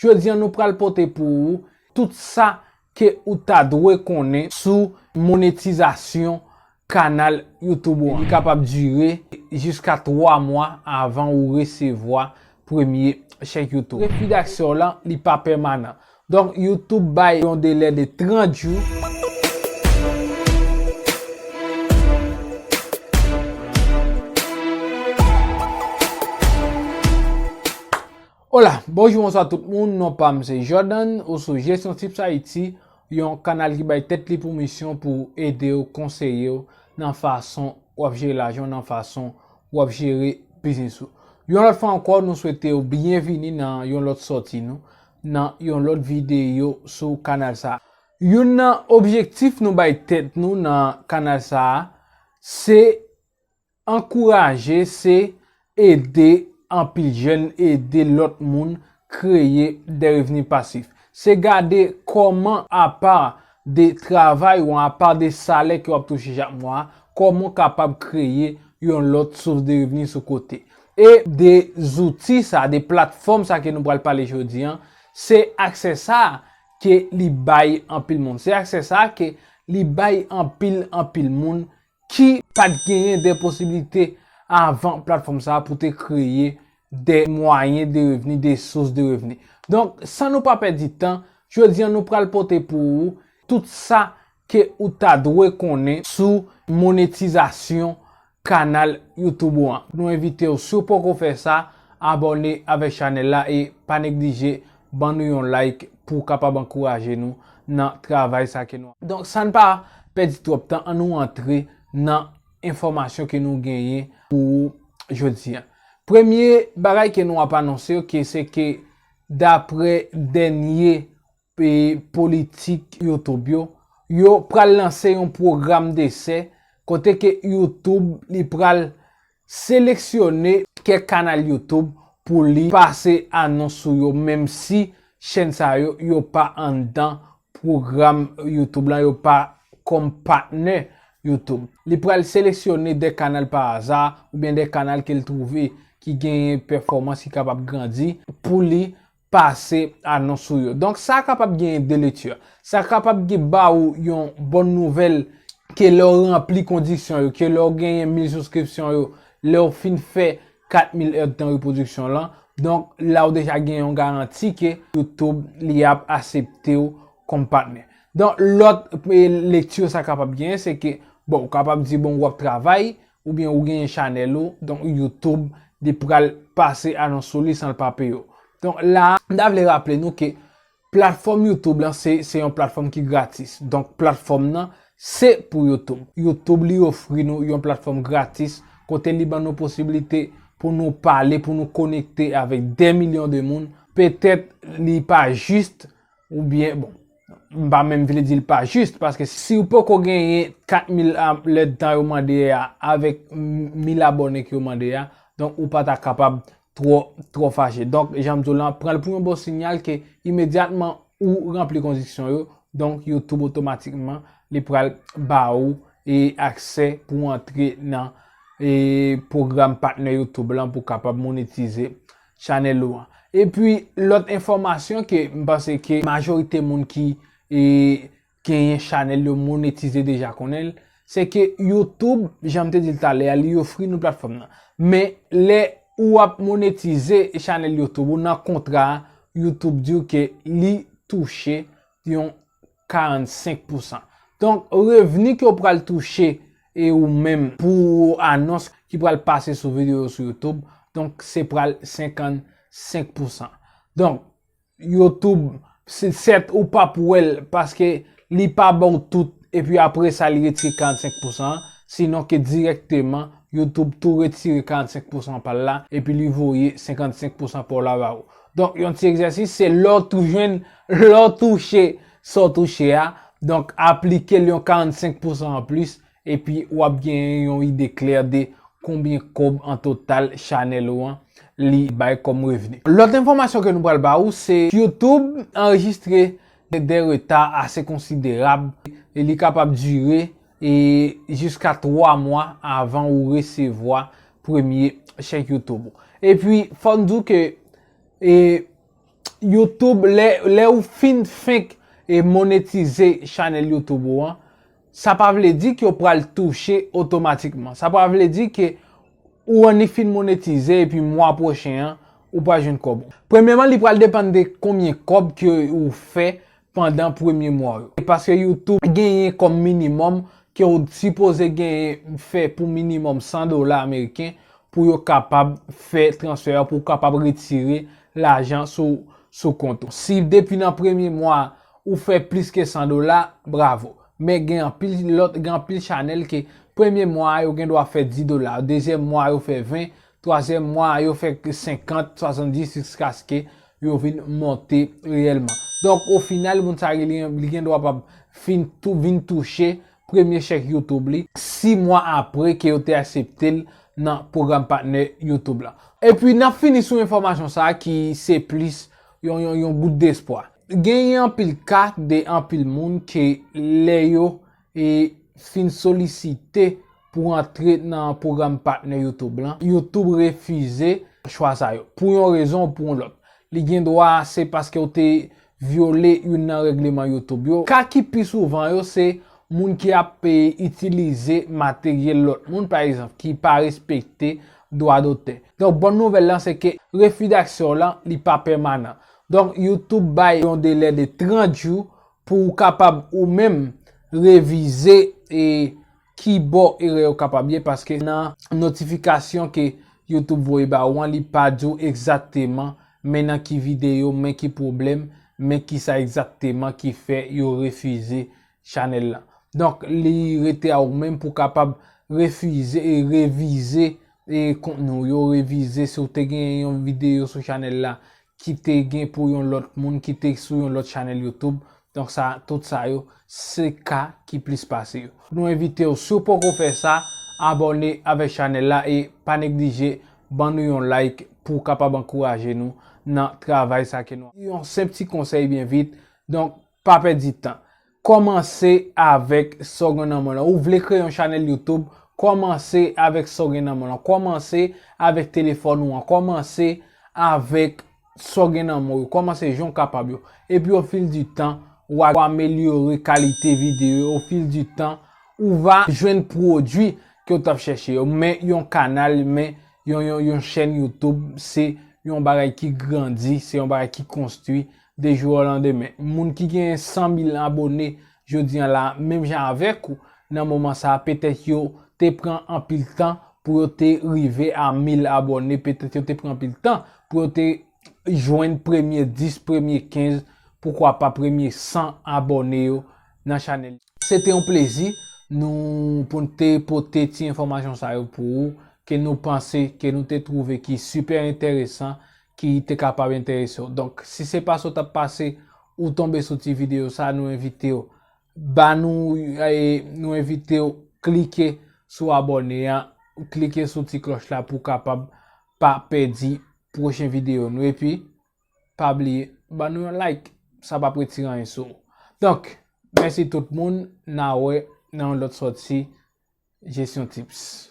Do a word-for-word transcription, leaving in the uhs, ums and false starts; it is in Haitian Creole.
Jodi a nou pral pote pou ou tout sa ke ou ta dwe konnen sou monetizasyon kanal YouTube ou an. Li kapab dire jiska twa mwa avan ou resevwa premye chèk YouTube. Refi d'aksyon lan, li pa pèmanan. Donk, YouTube bay yon delè de trant jou. Hola, bonjou, bonswa tout moun. Non pa m se Jordan, ou sou Gestion Tips Haïti, yon kanal ki bay tèt li pou misyon pou ede w, konseye w nan fason w ap jere lajan w, nan fason w ap jere biznis ou. Yon lòt fwa ankò, nou swete w byenvini nan yon lòt sòti nou, nan yon lòt videyo sou kanal sa. Youn nan objektif nou bay tèt nou nan kanal sa, se ankouraje, se ede anpil jèn, ede lòt moun kreye de revni pasif. Se gade kòman, apa de travay ou apa de salè ke w ap touche chak mwa, kòman w kapab kreye yon lòt sous de revni sou kote. E de zouti sa, de platfòm sa ke nou pral pale jodi a, se aksè sa ke li bay anpil moun. Se aksè sa ke li bay anpil, anpil moun ki pa t genyen de posiblite avan platfòm sa pou te kreye de mwayen de revni, de sous de revni. Donk, san nou pa pèdi tan, jodi a nou pral pote pou ou tout sa ke ou ta dwe konnen sou monetizasyon kanal YouTube ou an. Nou envite w, si w poko fè sa, abòne avèk chanèl la e pa neglije ban nou yon like pou w kapab ankouraje nou nan travay sa ke nou. Donk, san n pa pèdi twòp tan, ann nou antre nan enfòmasyon ke nou genyen pou jodi a. Premye bagay ke nou ap anonse, ok, se ke daprè dènye e politik YouTube yo, yo pral lanse yon pwogram desè kote ke YouTube li pral seleksyone kèk kanal YouTube pou li pase anons sou yo, menm si chèn sa yo, yo pa anndan pwogram YouTube lan, yo pa kòm patnè YouTube. Li pral seleksyone de kanal pa aza oubyen de kanal ke l twouve ki genyen pèfòmans, ki kapab grandi pou li pase anons sou yo. Donk, sa kapab genyen de lekti. Sa kapab gen ba ou yon bòn nouvèl ke lè w ranpli kondisyon yo, ke lè w genyen mil souskripsyon yo, lè w fin fè kat mil èdtan repwodiksyon lan, donk, la w deja gen yon garanti ke YouTube li ap aksepte w kòm patnè. Donk, lòt, e, lekti sa kapab genyen, se ke, bon, ou kapab di, bon, w ap travay, oubyen ou genyen chanèl ou, donk YouTube, li pral pase anons sou li san l pa peye w. Donk la, m ta vle raple nou ke platfòm YouTube lan, se, se yon platfòm ki gratis. Donk platfòm nan, se pou YouTube. YouTube, li ofri nou yon platfòm gratis, kote li ban nou posiblite pou nou pale, pou nou konekte avèk de milyon de moun. Petèt, li pa jis, oubyen, bon, m pa menm vle di l pa jis, paske si w poko genyen kat mil, a, lèdtan yo mande a, avèk m-, mil abòne ke yo mande a, donk ou pa ta kapab twò, twò fache. Donk, jan m di w lan, pran l pou yon bon siyal ke imedyatman ou ranpli kondisyon yo, donk YouTube otomatikman li pral ba ou e aksè pou antre nan e pwogram patnè YouTube lan pou kapab monetize chanèl ou an. Epi, lòt enfòmasyon ke m panse ke majorite moun ki e genyen chanèl yo monetize deja konnen l, se ke YouTube, jan m te di l talè a, li ofri nou platfòm nan. Men, lè ou ap monetize chanèl YouTube ou nan kontra a, YouTube di w ke li touche yon karannsenk pousan. Donk, revni ke w pral touche e ou menm pou anons ki pral pase sou videyo sou YouTube, donk, se pral senkannsenk pousan. Donk, YouTube, se, sèt ou p ap wè l paske li pa ba w tout, epi apre sa, li retire karannsenk pousan an, sinon ke dirèkteman, YouTube tou retire karannsenk pousan pa l la, epi li voye senkannsenk pousan pa w la ba ou. Donk, yon ti egzèsis, se lè w tou jwenn, lè w touche sa w touche a, donk, aplike l yon karannsenk pousan anplis, epi w ap genyen yon ide klè de konbyen kòb an total chanèl ou an li bay kòm revni. Lòt enfòmasyon ke nou pral ba ou, se YouTube anrejistre de reta ase konsiderab e li kapab dire e jiska twa mwa avan ou resevwa premye chèk YouTube ou. Epi, fò n di w ke e YouTube, lè, lè ou fin fenk e monetize chanèl YouTube ou an, sa pa vle di ke w pral touche otomatikman. Sa pa vle di ke ou annik fin monetize epi mwa pwochen an, ou pral jwenn kòb ou. Premyèman, li pral depann de konbyen kòb ke ou fè pandan premye mwa yo. E paske YouTube genyen kòm minimòm ke w sipoze genyen fè pou minimòm san dola ameriken pou yo kapab fè transfè a, pou w kapab retire lajan sou, sou kont ou. Si depi nan premye mwa ou fè plis ke san dola, bravo. Men gen anpil lòt, gen anpil chanèl ke premye mwa yo gen dwa fè dis dola, dezyèm mwa yo fè ven, twazyèm mwa yo fè senkant, swasanndis, jiskaske yo vin monte reyèlman. Donk, o final, moun sa li, li gen dwa pa fin tou, vin touche premye chèk YouTube li, sis mwa apre ke yo te aksepte l nan pwogram patnè YouTube la. Epi, n ap fini sou enfòmasyon sa a ki se plis yon, yon, yon gout despwa. Genyen anpil ka de anpil moun ke lè yo e fin solisite pou antre nan pwogram patnè YouTube lan, YouTube refize chwa sa yo. Pou yon rezon ou pou yon lòt. Li gen dwa se paske w te vyole youn nan règleman YouTube yo. Ka ki pi souvan yo se moun ki ap, e, itilize materyèl lòt moun, pa egzanp, ki pa respekte dwa dotè. Donk, bòn nouvèl lan se ke refi d'aksè w lan, li pa pèmanan. Donk, YouTube bay yon delè de trant jou pou w kapab ou menm revize e ki bò erè yo kapab ye, paske nan notifikasyon ke YouTube voye ba ou an, li pa di w egzakteman men nan ki videyo, men ki pwoblèm, men kisa egzakteman ki fè yo refize chanèl la. Donk, li rete a ou menm pou kapab refize e revize e kontni w yo, revize si w te gen yon videyo sou chanèl la ki te gen pou yon lòt moun, ki te sou yon lòt chanèl YouTube. Donk sa, tout sa yo, se ka ki plis pase yo. Nou envite w, si w poko fè sa, abòne avèk chanèl la e pa neglije ban nou yon like pou w kapab ankouraje nou nan travay sa ke nou. Yon senp ti konsèy byen vit. Donk, pa pèdi tan. Kòmanse avèk sa w gen nan men w lan. Ou vle kreye yon chanèl YouTube, kòmanse avèk sa w gen nan men w lan. Kòmanse avèk telefòn ou an. Kòmanse avèk sa w gen nan men w yo. Kòmanse jan w kapab yo. Epi, au fil du temps, w a amelyore kalite videyo yo. Au fil du temps, ou va jwenn pwodui ke w t ap chèche yo. Men yon kanal, men yon, yon, yon chèn YouTube, se yon bagay ki grandi, se yon bagay ki konstwi de jou o landemen. Moun ki gen san mil abòne jodi an la, menm jan avèk ou, nan moman sa a, petèt yo te pran anpil tan pou yo te rive a mil abòne, petèt yo te pran anpil tan pou yo te jwenn premye dis, premye kenz, poukwa pa premye san abòne yo nan chanèl. Se te yon plezi nou, pou n te pote ti enfòmasyon sa yo pou ou, ke nou panse, ke nou te twouve ki sipè enteresan, ki te kapab enterese w. Donk, si se pase w t ap pase, ou tonbe sou ti videyo sa, nou envite w, ba nou, e, nou envite w klike sou abòne a, klike sou ti klòch la pou w kapab pa pèdi pwochen videyo nou. Epi, pa bliye, ban nou yon like, sa p ap retire anyen sou ou. Donk, mèsi tout moun, n a wè nan yon lòt sòti Jesyon Tips.